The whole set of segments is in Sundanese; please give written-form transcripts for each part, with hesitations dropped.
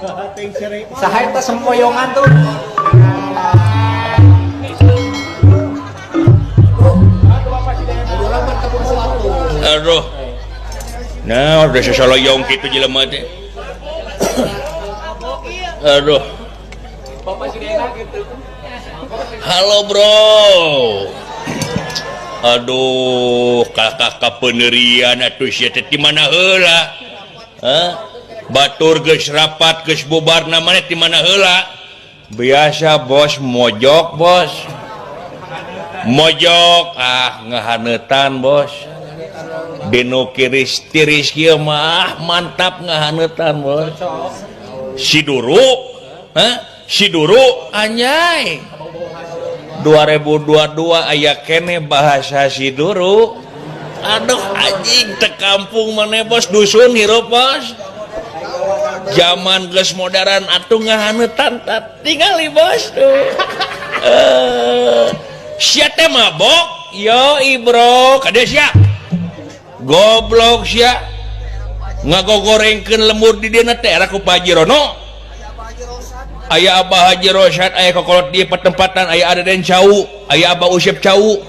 Saha eta sempoyongan tuh? Aduh. Nah, udah sesoloyong kitu jelema teh. Aduh. Halo, bro. Aduh, kakak kapeunerian atuh sia teh di mana heula? Hah? Batur geus rapat geus bubar namanya di mana heula? Biasa bos mojok, bos. Mojok ah ngahaneutan, bos. Dinu kiris tiris kieu mah mantap ngahaneutan, bos. Si Duru, hah? Si Duru anjay. 2022 aya kene bahasa si Duru. Aduh anjing teh kampung maneh bos dusun hirup bos. Zaman geus modern atuh ngahaneutan tingali bos tuh. Sia teh mabok? Yoi bro, kade sia. Goblok sia. Ngagogorengkeun lemur di dieu teh era ku Pak Haji Rono. Aya Abah Haji Rosyad, aya kokolot di pertempatan, aya Aden Cau, aya Abah Usep Cau.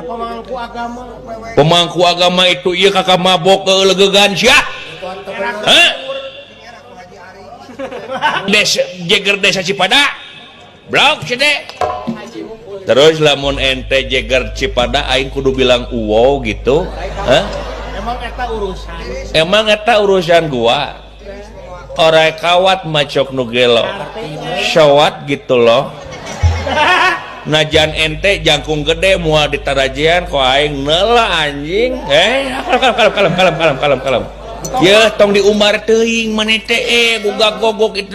Pemangku agama. Pemangku agama itu ieu kakak mabok keulegegan sia. Hah? Des jeger desa Cipada. Blok sia teh. Terus lamun ente jeger Cipada aing kudu bilang uwow gitu. Hah? Emang eta urusan. Emang eta urusan gua. Orai kawat macok nu gelo. Sowat gitu loh. Najan ente jangkung gede moal ditarajian ku aing neula anjing. Kalem kalem kalem kalem kalem kalem kalem. Yeuh tong diumbar teuing maneh teh gugak gogok itu.